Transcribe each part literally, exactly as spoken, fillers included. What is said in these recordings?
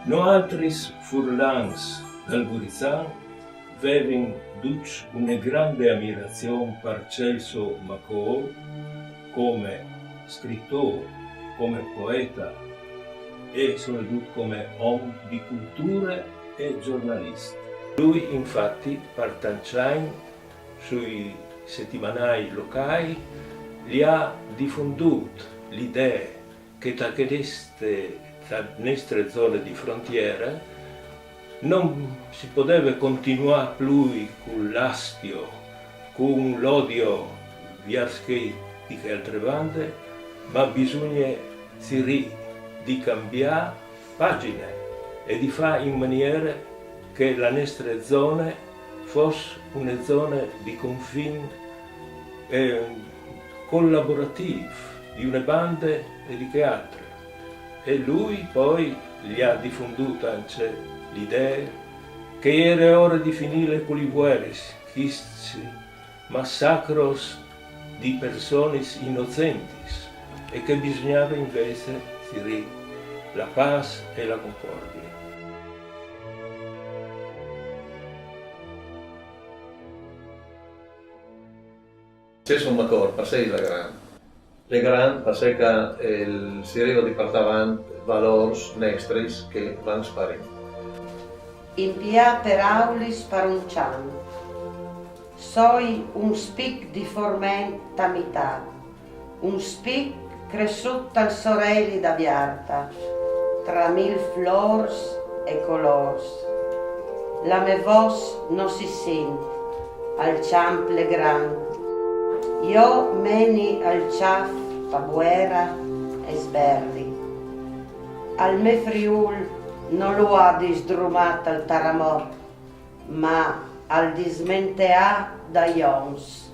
Noaltris furlans dal Gurizan vevin ducj une grande amirazion par Celso Macor, come scritor, come poeta e soredut come om di culture e giornalist. Lui infatti par tancj agn sui setimanâi locâi li à difundût l'idee che ta cheste, ta nestre zone di frontiere, no si podeve continuâ plui cul astio, cun l'odio viers chei di chê altre bande, ma bisugne cirî di cambiâ pagjine e di fâ in maniere che la nestre zone fos une zone di confin, eh, colaboratîf di une bande e di chê altre. E lui po li à difundût ancje l'idee che e jere ore di finîle cu lis vueris, chiscj massacros di personis inocentis, e che bisugnave invezit cirî la pâs e la concordie. Celso Macor, parcè Legrand? Legrand, parcè che, eh, si rive di puartâ avant valôrs nestris che a van sparint. Impiâ peraulis par un cjant. Soi un spic di forment ta mitât, un spic cressût tal soreli da Viarta, tra mil flôrs e colôrs. La mê vôs no si sint al cjamp Legrand. Jo meni al cjâf pa Buera e sberli. Al me Friûl no lu à disdrumât al taramot, ma al dismenteà dai oms.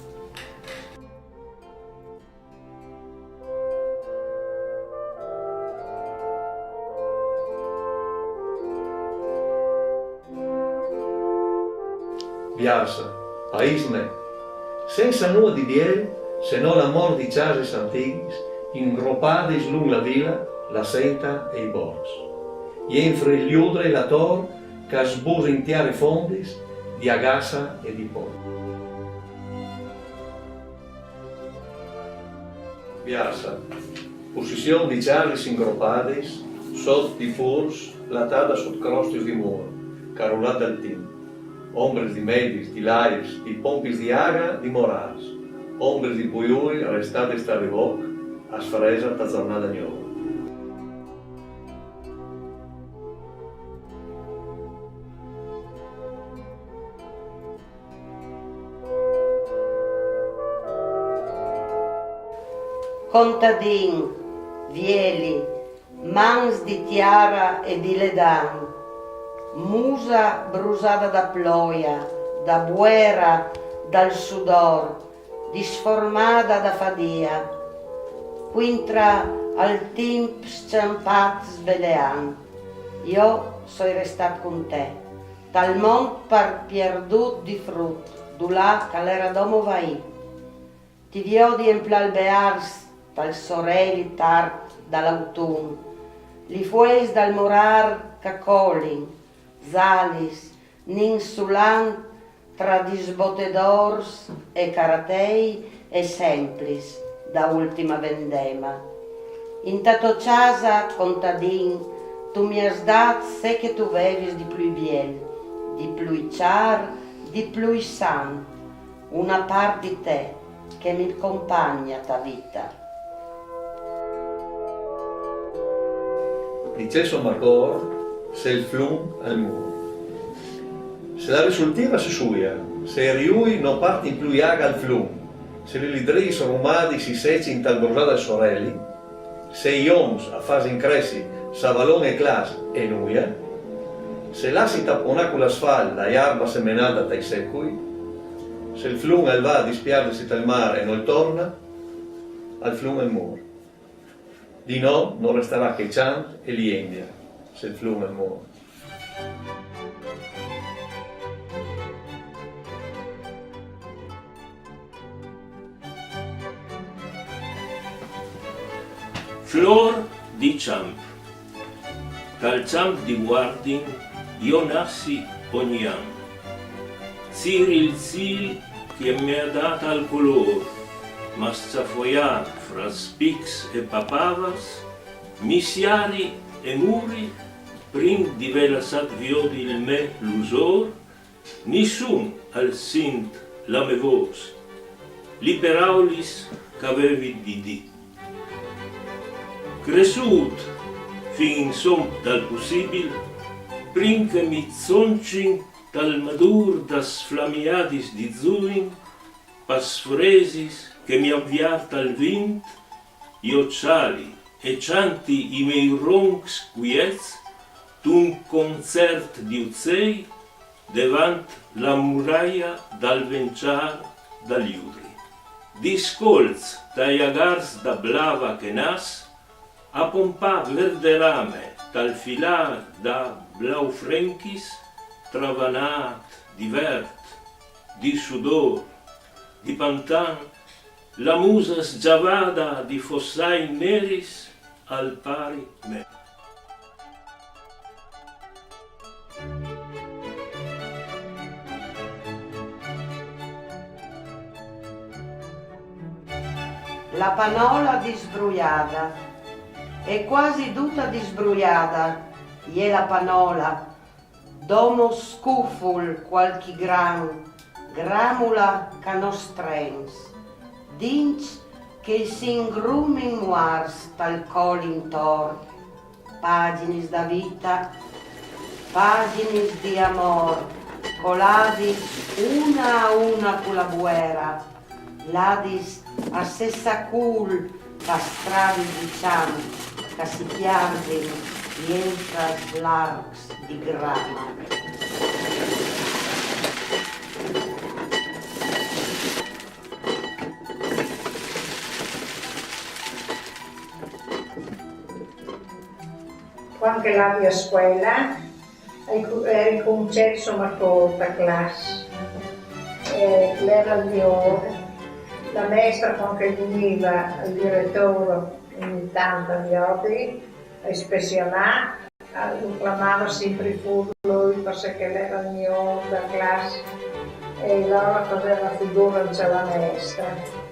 Biarsa, paîs me, sensa nuie di biel, se no la mort di cjasis antighis, ingropadis lunc la vila, la senta e i borts. Jenfri il judre e la tor, che a sbusin tiere fondis di agassa e di pol. Biarsa, pussizion di cjasis ingropadis, sot di fûrs, platada sot crostis di mûr, carulât dal timp, ombris di medis, di lairs, di pompis di aga, di morârs, ombris di puiui restadis tal rivoc, a sfresa ta zornada gnova. Contadin, vieli, mans di tiara e di ledan, musa brusada da ploia, da buera, dal sudor, disformada da fadia, cuintra al timp scjampât sbeleant, jo soi restât cun te, tal mont par pierdût di frut, dulà che al era domo vaî. Ti viodi emplâ il bears tal soreli tart dal autun, li fueis dal morar che a colin, zalis, nin sulant tra disbotedôrs e caratei e semplis da ultima vendema. Inta tô cjasa, contadin, tu mi âs dât ce che tu vevis di plui biel, di plui cjar, di plui sant, una part di te che mi compagna ta vita. Di Celso Macor, Se il flum al mûr. Se la risultiva si suia, se i riui no puartin plui aga al flum, se li lidrîs rumadis si secin tal brusâ dal soreli, se i oms a fasin cressi savalon e clas e nuia, se lassi taponâ cul asfalt la jarba semenada tai secui, se il flum al va a dispiardisi tal mâr e nol torna, al flum al mûr. Di nô no restarà che cjant e liendia, se il flum al mûr. Flôr di cjamp. Tal champ di guardin io nassi ogni an. Ciri il cîl che mi à dât al colôr, ma sciafoiât fra spics e papavas, mi siari e muri, prin di vê lassât viodi il me lusôr, nissun al sint la me vôs, li peraulis ch'a vevi di dî. Cressût fin insom dal pussibil, prin che mi zoncin tal madûr das flamiadis di zuin, pas fresis che mi à viart al vint, io cjali e cjanti i mei roncs cuiets d'un concert di ucei devant la muraia dal vencjâr dal Juri. Discolç tai agars da blava che nas, a pompâ verderame tal filâr da blaufrenchis, travanât di vert, di sudôr, di pantan, la musa sgjavada di fossai neris al pari me. La panola disbruiada. E cuasi duta disbruiada e je la panola, domo scuful cualchi gran gramula ch'a no strens, dints che si ingrumin muars tal col intor, paginis da vita, paginis di amôr, coladis una a una cu la buera, ladis a sessacûl pa stradis di cjamp ch'a si piarsin jentra slarcs di grama. Cuant che lavi a scuela, a eri cuncets, insome, co la classe. E l'era il mio, la maestra, cuant che vigniva il diretor ogni tant a viodi, a ispezionâ, lu clamava simpri fûr lui, parcè che l'era il mio da classe, e alora faseva figura in la maestra.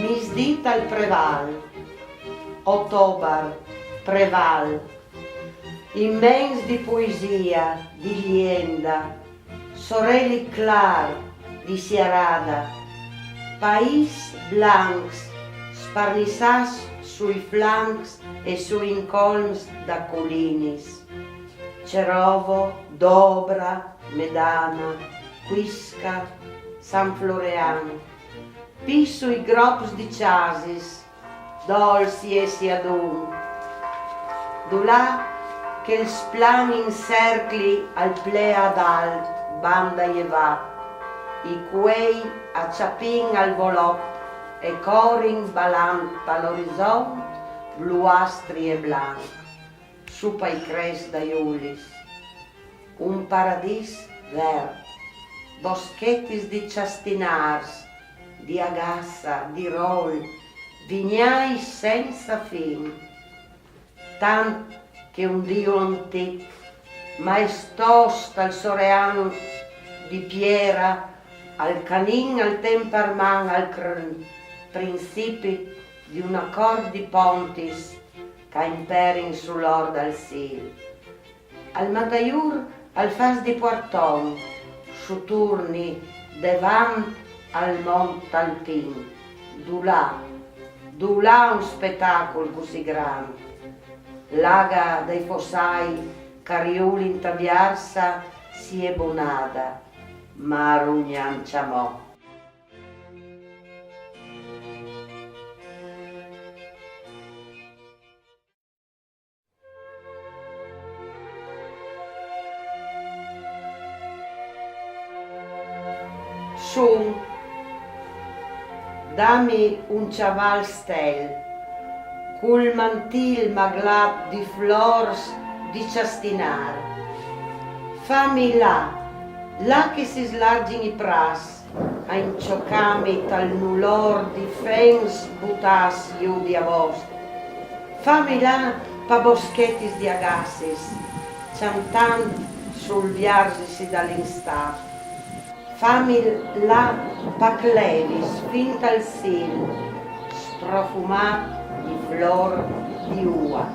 Misdì tal Preval, Otobar, Preval, immens di puesia, di lienda, soreli clâr di sierada, paîs blancs sparnissâts sui flancs e sui incolms da culinis, Cerovo, Dobra, Medana, Cuisca, San Florean, pi sui grops di cjasis, dolç jessi adun, dulà che il splan incercli al pleât alt banda jevà, i cuei a cjapin al volop e corin balant tal orizont bluastri e blanc, su pai crês dai ulis. Un paradîs vert, boschetis di cjastinârs, di agassa, di rol, vignâi sensa fin. Tant che un diu antic, maestôs tal sorean di piera, al canin al ten par man al crân, principi di un acort di pontis ch'a imperin sul or dal sîl. Al Mataiûr al fâs di puarton, su turni devant al mont alpin, dulà, dulà un spetacul cussì grant. L'aga dai fossâi ch'a riulin ta biarsa si è bunada, ma a rugnan cjamò. Sun Dami un cjaval stèl, cul mantìl maglat di flors di cjastinar. Fami lâ, là che si slargjin i prâts, a incjocâmi tal nulôr di fens butâts jù di avost. Fami lâ pa boschetis di agassis, cjantant sul viarzisi dal instât. Fami lâ pa clevis fin tal cîl, sprofumât di flôr di ua.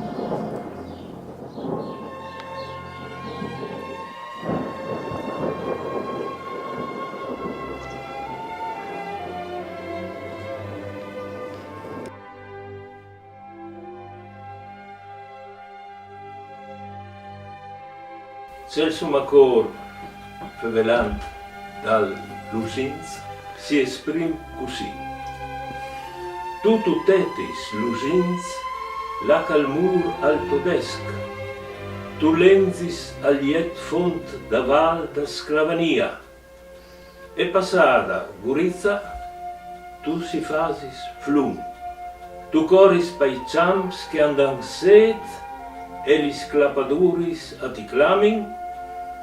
Celso Macor, fevelant dal Lusins, si esprim cussì: Tu tutetis, Lusins, là ch'al mûr al todesc, tu lenzis al jet font da vâl da sclavania, e passada Guriza, tu si fasis flum. Tu coris pai cjamps che a 'nd àn sêt, e lis clapaduris a ti clamin,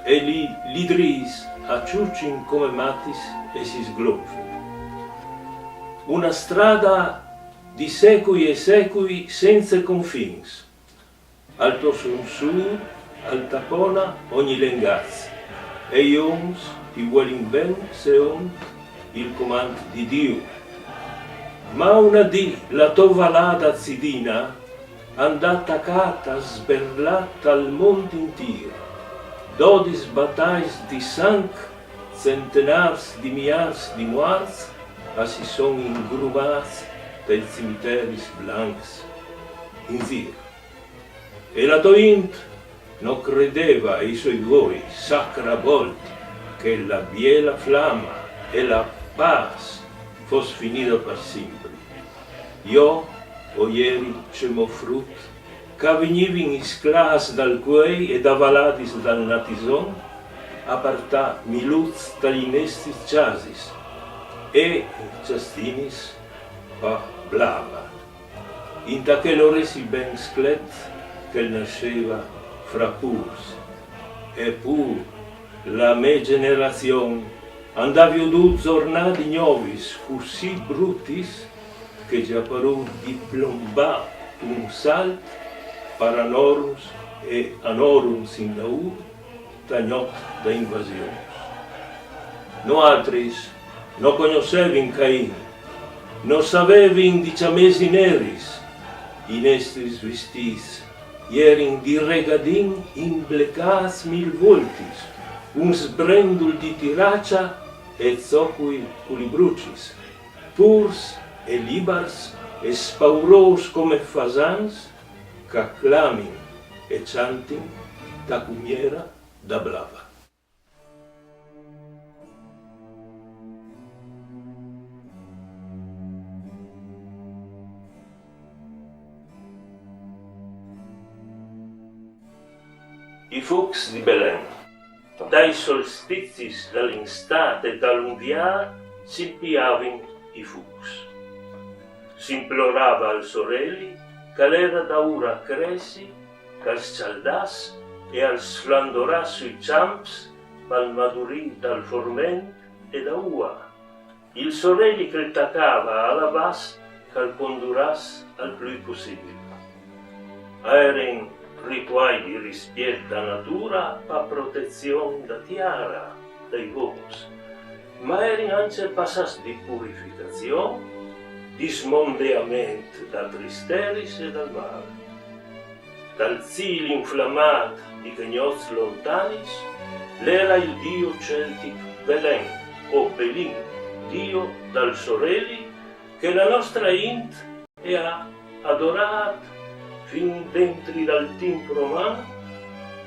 e li lidrîs a çucin come matis e si sglonfin. Una strada di secui e secui cence confins. Al to sunsûr al tapona ogni lengaz, e i oms ti vuelin ben seont il comand di Diu. Ma una dì la to valada zidina a 'nd à tacât a sberlâ tal mont intîr. Dodis batais di sanc, centenârs di miârs di muarts a si son ingrumâts tai cimiteris blancs in zîr. E la to int no credeva ai soi voi, sacra bolt, che la biela flama e la pâs fos finida par simpri. Jo o jeri cemût frut, ch'a vignivin i sclâfs dal Cuei e da valadis dal Natison a puartâ miluts tai nestris cjasis e cjastinis pa blava. Inta chel oresi ben sclet ch'el nasseva fra pûrs. E pûr la me gjenerazion a 'nd à viodût zornadis gnovis cussì brutis che i à parût di plombâ d'un salt par anorums e anorums indaûr ta gnot da invasions. Noaltris no cognossevin Cain, no savevin di cjamêsi neris, i nestris vistîts i jerin di regadin imblecâts mil vueltis, un sbrendul di tiracja e zocui cu li brucis, pûrs e libars e spaurôs come fasans, ch'a clamin e cjantin ta cumiera da blava. I fucs di Belen. Dai solstizis dal Instât e dal Unviâr si impiavin i fucs. Si implorava al soreli ch'al era daûr a cressi, ch'al scjaldàs e al sflandoràs sui cjamps pal madurî dal forment e da ua. Il soreli ch'el tacava a lavâs ch'al conduràs al plui pussibil. A erin rituâi di rispiet da natura pa protezion da tiara, dai vôts, ma a erin ancje passâs di purificazion, di smondeament da tris teris e dal mâl. Dal cîl inflamât di chê gnots lontanis, l'era il dio celtic Belen, o Belin, dio dal soreli, che la nostra int e à adorât fin dentri dal timp roman,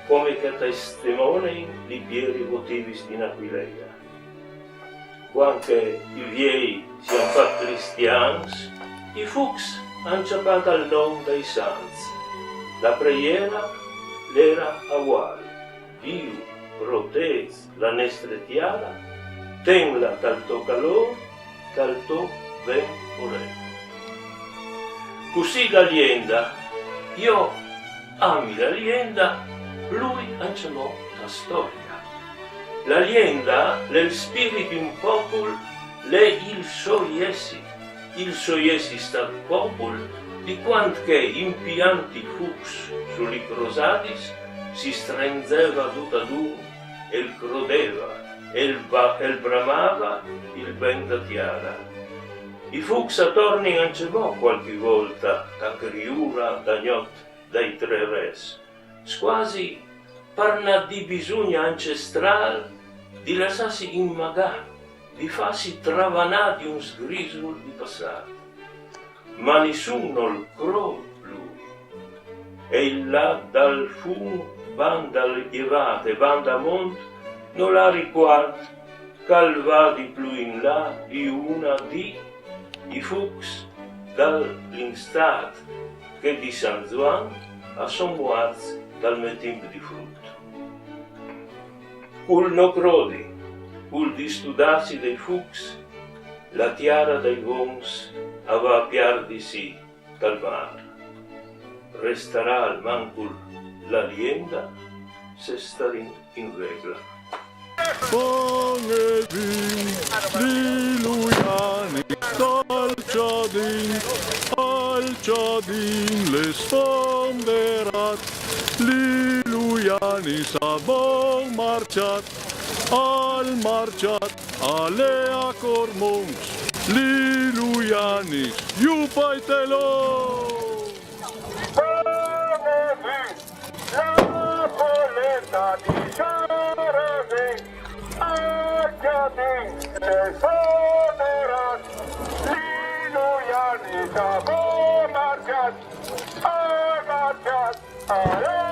come che a testimonein li pieri votivis di Aquileia. Cuant che i viei si àn fat cristians, i fucs a àn cjapât il non dai sants. La preiera l'era aguâl: Diu, protêt la nestre tiara, tenla tal to calôr, tal to ben o re. Cussì la lienda, jo ami la lienda, plui ancjemò la storia. La lienda l'è il spirit di un popul, l'è il so jessi, il so jessi stat popul, di cuant che impiant i fucs su li crosadis si strendzeva dut ad un e il crodeva e il, ba- e il bramava il ben da tiara. I fucs a tornin ancjemò cualchi volta a criura da gnot dai tre res, scuasi par na dibisugna ancestral di lassassi inmagà, di fassi travanà di un sgrisul di passat. Ma nissun nol crôt plui. E il lat dal fum, banda al jevât e banda a mont, nol à ricuart ch'al va di plui in là di una dì i fucs dal Linstât che di San Zuan a son muarts dal me timp di frut. Cul no crodi, cul distudâsi dai fucs, la tiara dai vons a va a piardisi tal mâr. Restarà almancul la lienda, se starìn in regla. Fon e vin, li luiani, dal Cjadin, al Cjadin, le sfonderat, li luiani, sa bon marcjat, al marcjat, ale a Cormons, li luiani, ju paitelo! La polenta di Sarasì, al Cjadin, le sfonderat, li luiani, sa bon marcjat, al marcjat, ale